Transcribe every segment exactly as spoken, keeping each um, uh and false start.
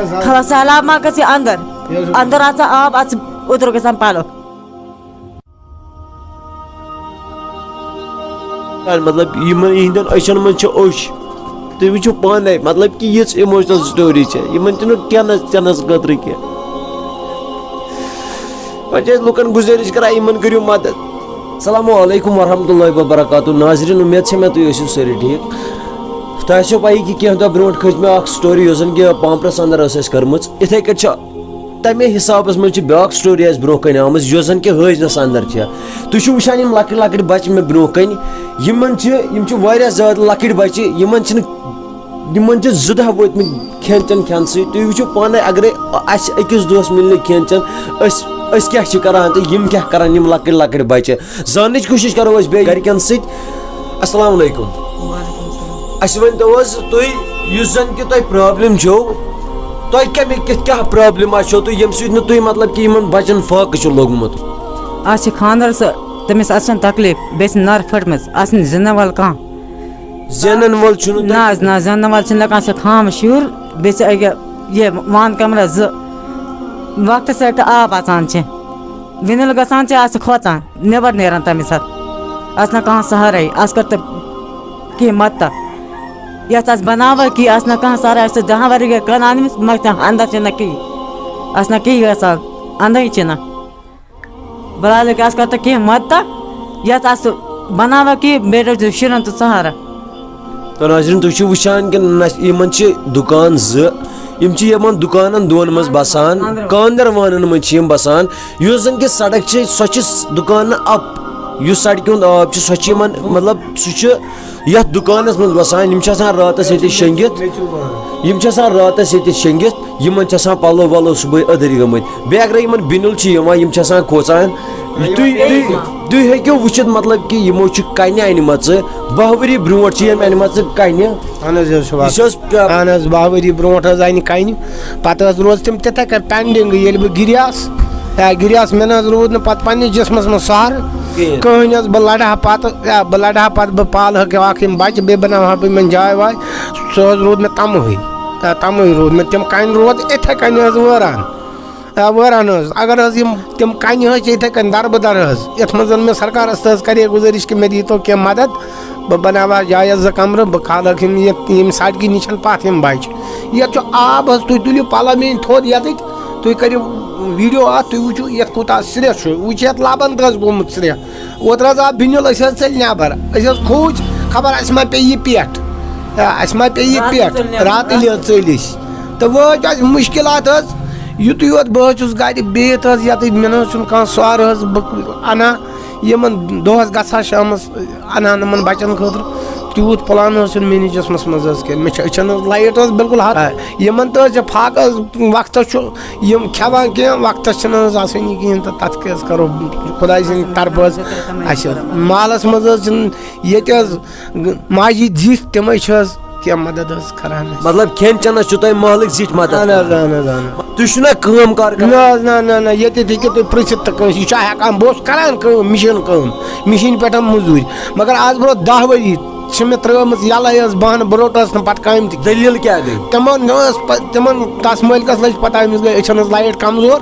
خبر سہلاب ما گژھِ اندر، اندر آسان آب، اتھ اوترٕ گژھان پلو۔ یار، مطلب، یِمن یِہنٛدٮ۪ن أچھن منٛز چھِ اوٚش۔ تُہۍ وٕچھِو پانے، مطلب، کہِ یِژھ emotional story چھےٚ۔ یِمن چھُنہٕ کینٛہہ نہ چنس خٲطرٕ کینٛہہ۔ وۄنۍ چھِ أسۍ لُکن گُزٲرِش کران، یِمن کٔرِو مدد۔ السلام علیکم ورحمۃ اللہ وبرکاتہ۔ ناظرین، امید چھےٚ مےٚ تُہۍ ٲسِو سٲری ٹھیٖک۔ تۄہہِ آسیو پَیی کہِ کینٛہہ دۄہ برونٛٹھ کھٔج مےٚ اکھ story، یۄس زن کہِ پامپرس اندر ٲس اَسہِ کٔرمٕژ۔ اِتھے کٔنۍ چھِ تَمے حسابَس منٛز چھِ بیٛاکھ story اَسہِ برونٛہہ کَنہِ آمٕژ، یۄس زَن کہِ حٲجنَس اَندَر چھِ۔ تُہۍ چھِو وٕچھان یِم لۄکٕٹۍ لۄکٕٹۍ بَچہٕ مےٚ برونٛہہ کَنہِ، یِمَن چھِ، یِم چھِ واریاہ زیادٕ لۄکٕٹۍ بَچہٕ، یِمَن چھِنہٕ، یِمَن چھِ زٕ دۄہ وٲتۍمٕتۍ کھٮ۪ن چٮ۪ن کھٮ۪نسٕے۔ تُہۍ وٕچھِو پانَے، اگرَے اَسہِ أکِس دۄہَس مِلہِ نہٕ کھٮ۪ن چٮ۪ن، أسۍ، أسۍ کیٛاہ چھِ کَران تہٕ یِم کیٛاہ کَران، یِم لۄکٕٹۍ لۄکٕٹۍ بَچہٕ۔ زاننٕچ کوٗشِش کَرو أسۍ بیٚیہِ گَرِکٮ۪ن سۭتۍ۔ السلام علیکم۔ وعلیکم السلام۔ اَسہِ ؤنۍ تو حظ تُہۍ، یُس زَن کہِ تۄہہِ problem چھو، تۄہہِ کَمہِ کِتھ کیٛاہ problem آسیو تُہۍ، ییٚمہِ سۭتۍ نہٕ تُہۍ، مطلب، کہِ یِمَن بَچَن فاقہٕ چھُ لوٚگمُت؟ اَتھ چھِ خانٛدرَس، تٔمِس اَتھ چھَنہٕ تکلیٖف، بیٚیہِ چھِ نَرٕ پھٔٹمٕژ، اَتھ چھِنہٕ زینَن وول کانٛہہ۔ زینَن وول چھُنہٕ تۄہہِ؟ نہ حظ، نہ، زینَن وول چھِنہٕ لَگان، سُہ خامہٕ شُر، بیٚیہِ چھِ أکیٛاہ یہِ وان کَمرَس زٕ، وقتَس پٮ۪ٹھ آب اَژان چھِ، وِنِل گژھان چھِ، اَتھ چھِ کھۄژان۔ نٮ۪بر نیران تَمہِ ساتہٕ۔ آسہِ نہ کانٛہہ سہارَے، آسہِ کر تہٕ کینٛہہ مدتہ۔ یَتھ آسہِ بناوان کینٛہہ، آسہِ نہ کانٛہہ سہارَے، آسہِ دَہَن ؤرِین کٕنان أمِس، مگر اَندَر چھِنہٕ کِہیٖنۍ۔ آسہِ نہ کِہیٖنۍ گژھان، اَندَے چھِنہٕ۔ بہرحال، ییٚکیٛاہ آسہِ کر تہٕ کینٛہہ مدتہ، یَتھ آسہِ بناوان کینٛہہ، بیٚیہِ روزِ شُرٮ۪ن تہٕ سہارٕ۔ تو ناظرین، تُہۍ چھِو وٕچھان کہِ نہ، یِمن چھِ دُکان زٕ، یِم چھِ یِمن دُکانن دۄن منٛز بسان، کاندر وانن منٛز چھِ یِم بسان۔ یُس زن کہِ سڑک چھِ، سۄ چھِ س-، دُکان نہٕ اپ، یُس سڑکہِ ہُنٛد آب چھُ، سۄ چھِ یِمن، مطلب، سُہ چھُ یتھ دُکانس منٛز وسان۔ یِم چھِ آسان راتس ییٚتہِ شٔنگِتھ، یِم چھِ آسان راتس ییٚتہِ شٔنگِتھ، یِمن چھِ آسان پلو ولو صُبحٲے أدٕرۍ گٔمٕتۍ۔ بیٚیہِ اگرے یِمن بِنِل چھِ یِوان، یِم چھِ آسان کھوژان۔ تُہۍ، تُہۍ، تُہۍ ہیٚکِو وٕچھِتھ، مطلب، کہِ یِمو چھِ کنہِ انِمژٕ، باہ ؤری برونٛٹھ چھِ یِم انِمژٕ کنہِ۔ اہن حظ، یہِ حظ چھُ یہِ چھِ حظ، آ، اہن حظ، باہ ؤری برونٛٹھ حظ انہِ کنہِ۔ پتہٕ حظ روز تِم تِتھے کٔنۍ pending، ییٚلہِ بہٕ گِریاس، یا گِریاس، مےٚ نہ حظ روٗد نہٕ پتہٕ پننِس جسمس منٛز سہارٕ کِہیٖنۍ۔ کٕہٕنۍ حظ۔ بہٕ لڑٕ ہا پتہٕ، یا بہٕ لڑٕ ہا پتہٕ، بہٕ پالہٕ ہا کیٛاہ اکھ یِم بچہِ، بیٚیہِ بناوٕ ہا بہٕ یِمن جاے واے۔ سُہ حظ روٗد مےٚ تمہٕے، یا تمہٕے روٗد مےٚ۔ تِم کنہِ روز اِتھے کٔنۍ حظ وٲران۔ آ، وٲران حظ۔ اگر حظ یِم تِم کنہِ حظ چھِ یِتھے کٔنۍ دربٕدر حظ، یَتھ منٛز زن مےٚ سرکارس تہِ حظ کرے گُزٲرِش کہِ مےٚ دیٖتو کینٛہہ مدد، بہٕ بناوہا جایہِ زٕ کمرٕ، بہٕ کھالہکھ یِم یَتھ، یِم سڑکہِ نِش پتھ یِم بچہِ۔ یَتھ چھُ آب حظ، تُہۍ تُلِو پلو میٲنۍ تھوٚد یَتٕتھۍ، تُہۍ کٔرِو video اَتھ، تُہۍ وٕچھِو یَتھ کوٗتاہ سرٛیٚہہ چھُ، وۄنۍ چھُ یَتھ لبن تہِ حظ گوٚمُت سرٛیٚہہ۔ اوترٕ حظ آو بِنیُل، أسۍ حظ ژٔلۍ نٮ۪بر، أسۍ حظ کھوٗژۍ، خبر اَسہِ ما پیٚیہِ یہِ پٮ۪ٹھ، آ، اَسہِ ما پیٚیہِ یہِ راتٕے پٮ۪ٹھ، ژٔلۍ نٮ۪بر۔ راتٕلۍ حظ ژٔلۍ أسۍ۔ تہٕ وۄنۍ حظ چھِ اَسہِ مُشکِلات حظ، یُتُے یوت بہٕ حظ چھُس گَرِ بِہِتھ حظ، یَتٕے مےٚ نہ حظ چھُنہٕ کانٛہہ سۄر حظ، بہٕ اَنہٕ ہا یِمَن دۄہَس گژھٕ ہا شامَس، اَنہٕ ہا یِمَن بَچَن خٲطرٕ، تیوٗت plan حظ چھُنہٕ میٛٲنِس جِسمَس منٛز حظ کینٛہہ۔ مےٚ چھِ أچھَن حظ light حظ بِلکُل ہَتھ، یِمَن تہِ حظ چھِ فاقہٕ حظ، وقتَس چھُ یِم کھٮ۪وان کینٛہہ، وقتَس چھِنہٕ حظ آسٲنی کِہیٖنۍ، تہٕ تَتھ کیٛاہ حظ کَرو خۄداے سٕنٛدِ طرفہٕ حظ اَسہِ۔ محلَس منٛز حظ چھِنہٕ ییٚتہِ حظ ماجہِ زِٹھۍ تِمَے چھِ حظ کینٛہہ مدد حظ کران اَسہِ۔ مطلب، کھٮ۪ن چٮ۪نَس چھُو تۄہہِ محلٕکۍ زِٹھۍ مدد اہن حظ، کران؟ اہن حظ، اہن حظ۔ تُہۍ چھِو نا کٲم کار کران؟ نہ حظ، نہ، نہ، نہ، ییٚتہِ ہیٚکِو تُہۍ پرٛژھِتھ تہٕ کٲنٛسہِ، یہِ چھا ہٮ۪کان؟ بہٕ اوسُس کران کٲم، مِشیٖن کٲم، مِشیٖنہِ پٮ۪ٹھ مٔزوٗرۍ۔ مگر آز برونٛہہ دَہ ؤری چھِ مےٚ ترٲومٕژ یَلَے حظ، بہٕ ہَن، بہٕ روٚٹہَس نہٕ پَتہٕ کامہِ تہِ۔ دٔلیٖل کیٛاہ گٔے؟ تِمَن ٲس پَ-، تِمَن، تَس مٲلکَس لٔج پَتہ، أمِس گٔے أچھَن ہٕنٛز light کمزور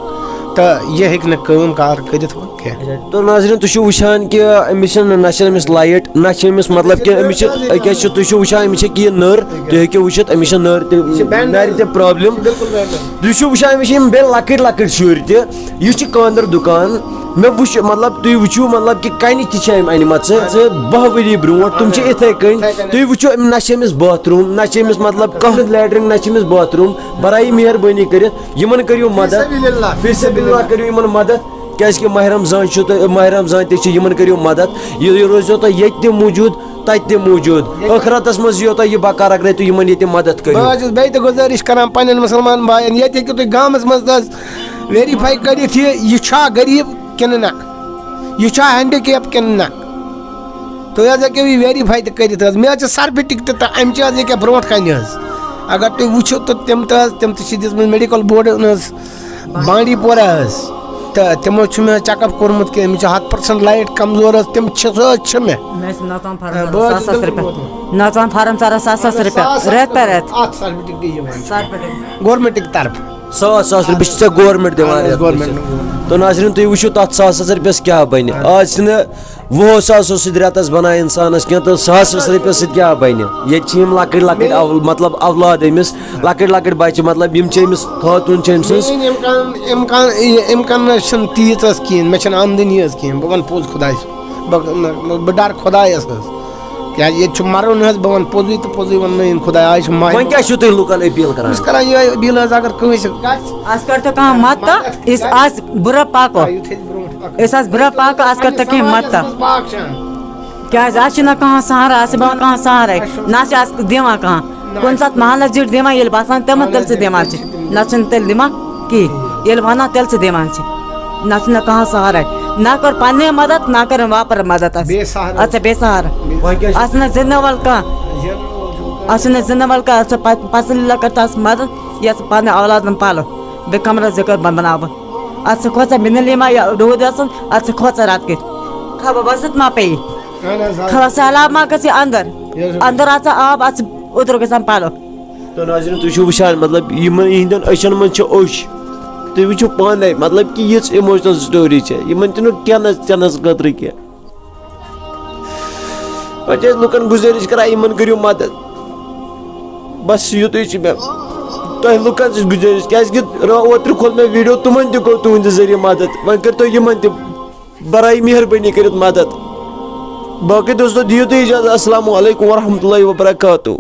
تہٕ یہِ ہیٚکہِ نہٕ کٲم کار کٔرِتھ وۄنۍ۔ کینٛہہ۔ تو ناظرین، تُہۍ چھِو وٕچھان کہِ أمِس چھِ نہ، نہ چھِ أمِس light، نہ چھِ أمِس، مطلب کہِ أمِس چھِ، أکیٛاہ چھِ، تُہۍ چھِو وٕچھان أمِس چھِ کہِ یہِ نٔر، تُہۍ ہیٚکِو وٕچھِتھ أمِس چھِ نٔر تہِ، یہِ چھِ band نَرِ تہِ problem۔ بِلکُل band۔ تُہۍ چھِو وٕچھان أمِس چھِ یِم بیٚیہِ لۄکٕٹۍ لۄکٕٹۍ شُرۍ تہِ، یہِ چھِ کانٛدر دُکان۔ مےٚ وٕچھ، مطلب، تُہۍ وٕچھِو، مطلب کہِ کَنہِ تہِ چھِ أمۍ اَنِمَژٕ زٕ باہ ؤری برونٛٹھ، تِم چھِ اِتھَے کٔنۍ۔ تُہۍ وٕچھِو أمۍ، نہ چھِ أمِس bathroom، نہ چھِ أمِس، مطلب، کانٛہہ latrine، نہ چھِ أمِس bathroom۔ برایہِ مہربٲنی کٔرِتھ یِمَن کٔرِو مدد، فی سبیل اللہ۔ فی سبیل اللہ کٔرِو یِمَن مدد۔ کیٛازِ کہِ ماہِ رمضان چھُ تہٕ، ماہِ رمضان تہِ چھُ، یِمن کٔرِو مدد۔ یہِ، یہِ روزیو تۄہہِ ییٚتہِ تہِ موٗجوٗد، تَتہِ تہِ موٗجوٗد۔ ٲخرتس منٛز یِیو تۄہہِ یہِ بکار اگرے تُہۍ یِمن ییٚتہِ مدد کٔرِو۔ بہٕ حظ چھُس بیٚیہِ تہِ گُزٲرِش کران پننٮ۪ن مُسلمان بایَن، ییٚتہِ ہیٚکِو تُہۍ گامَس منٛز تہِ حظ verify کٔرِتھ یہِ، یہِ چھا غریٖب کِنہٕ نہ، یہِ چھا handicap کِنہٕ نہ۔ تُہۍ حظ ہیٚکِو یہِ verify تہِ کٔرِتھ حظ۔ مےٚ حظ چھِ certificate تہِ تہٕ اَمہِ چہِ حظ ییٚکیٛاہ برونٛٹھ کَنہِ حظ۔ اگر تُہۍ وٕچھِو تہٕ تِم تہِ حظ، تِم تہِ چھِ دِژمٕژ medical board-ن حظ۔ بانڈی پورہ حظ۔ تہٕ تِمو چھُ مےٚ چیک اپ کوٚرمُت کہِ أمِس چھِ ہَتھ پٔرسنٛٹ لایٹ کمزور حظ، تِم چھِ سُہ حظ چھِ مےٚ۔ مےٚ ٲسۍ نژان فارم اَ، ژَران بہٕ حظ ساس چھُس ساس بِلکُل رۄپیہِ۔ ووتمُت۔ نژان فارم ژَران ساس ساس رۄپیہِ۔ ساس رٮ۪تھ پٮ۪ٹھ رۄپیہِ۔ رٮ۪تھ۔ اَتھ ساس رۄپیہِ ٹِکٹٕے یِوان چھِ۔ ساس پٮ۪ٹھ۔ گورمٮ۪نٛٹٕکۍ طرفہٕ۔ ساس ساس رۄپیہِ چھِ ژےٚ گورمٮ۪نٛٹ دِوان اَہَن حظ، رٮ۪تھ گورمٮ۪نٛٹ پٮ۪ٹھ۔ دِوان۔ تو ناظریٖن، تُہۍ وٕچھِو تَتھ ساس ساس رۄپیَس کیٛاہ بَنہِ۔ اَہَن۔ آز چھِنہٕ وُہو ساسو سۭتۍ رٮ۪تَس بَنان اِنسانَس کینٛہہ، تہٕ ساس ساس رۄپیَس سۭتۍ کیٛاہ بَنہِ؟ ییٚتہِ چھِ یِم لۄکٕٹۍ لۄکٕٹۍ مے- اَو-، مطلب اولاد أمِس، لۄکٕٹۍ لۄکٕٹۍ بَچہِ، مطلب یِم چھِ أمِس خاتوٗن چھِ أمۍ سٕنٛز۔ میٲنۍ امکان، امکان، یہِ امکان نہ چھُنہٕ تیٖژ حظ کِہیٖنۍ، مےٚ چھَنہٕ آمدنی حظ کِہیٖنۍ، بہٕ وَنہٕ پوٚز خۄدایَس، بہٕ، بہٕ ڈَرٕ خۄدایَس حظ، کیٛازِ ییٚتہِ چھُ مَرُن حظ، بہٕ وَنہٕ پوٚزُے تہٕ پوٚزُے وَنہٕ نہٕ یِم خۄداے، آز چھِ ماے۔ وۄنۍ کیٛاہ چھُو تُہۍ لُکَن اپیٖل کران؟ بہٕ چھُس کران یِہوٚے اپیٖل حظ، اگر کٲنٛسہِ گژھِ۔ اَسہِ کٔرۍتو کانٛہہ مدتہ، مدد أسۍ گژھِ۔ آز برٛونٛہہ پکو۔ آ، یُتھ أسۍ برٛونٛہہ پکو۔ أسۍ آز کٔرۍتو کینٛہہ سماجَس مدتہ۔ منٛز پاک چھِ اَنٕنۍ۔ کیٛازِ اَسہِ چھُنہٕ کانٛہہ سہارا، اَسہِ چھُنہٕ کانٛہہ سہارَے۔ نہ چھِ اَسہِ دِوان کانٛہہ۔ کُنہِ ساتہٕ محلَس زِٹھۍ دِوان، ییٚلہِ باسان تِمَن، تیٚلہِ چھِ دِوان چھِ۔ نَتہٕ چھِنہٕ تیٚلہِ دِوان کِہیٖنۍ۔ ییٚلہِ وَنان، تیٚلہِ چھِ دِوان چھِ۔ نَتہٕ چھُنہٕ کانٛہہ سہارَے۔ نہ کٔر پنٛنہِ مدد، نہ کٔرٕن واپَر مدد اَسہِ۔ بے سہارا۔ اَدٕ سا بے سہارا۔ وۄنۍ کیٛاہ چھِ اَسہِ چھُنہٕ زِنٛدٕ وَل کانٛہہ۔ اَسہِ چھُنہٕ زِنٛدٕ وَل کانٛہہ۔ اَسہِ چھِ پَ-، پَسنٛد لَگان تَس مدد، یَس پنٛنہِ اولادَن پَلو۔ بیٚیہِ کَمرَس زٕ کٔر بَناوُن۔ اَتھ چھِ کھۄژان مِنَل یِما یا روٗد آسُن، اَتھ چھِ کھۄژان رَتہٕ کِتھ۔ خبر وَسَت ما پیٚیہِ؟ اَہَن حظ، آ۔ خبر سہلاب ما گژھِ اَندَر؟ یہِ حظ۔ اَندَر آسان آب، اَتھ چھِ اوترٕ گژھان پَلو۔ تو ناظرین، تُہۍ چھِو وٕچھان، مطلب، یِمَن یِہِنٛدٮ۪ن أچھَن منٛز چھِ اوٚش۔ تُہۍ وٕچھِو پانَے، مطلب، کہِ یِژھ اِموشنَل سٹوری چھےٚ۔ یِمَن چھِنہٕ کھٮ۪نَس چٮ۪نَس خٲطرٕ کینٛہہ۔ وۄنۍ چھِ أسۍ لُکَن گُزٲرِش کَران، یِمَن کٔرِو مَدَد۔ بَس یُتُے چھُ مےٚ تۄہہِ لُکَن سۭتۍ گُزٲرِش، کیٛازِکہِ را-، اوترٕ کھوٚل مےٚ ویٖڈیو، تِمَن تہِ گوٚو تُہٕنٛدِ ذٔریعہٕ مَدَد۔ وۄنۍ کٔرۍتو یِمَن تہِ برائے مہربٲنی کٔرِتھ مَدَد۔ باقٕے دوستو، دِیِو تُہۍ اِجازت۔ السلام علیکم ورحمتہ اللہ وبرکاتہ۔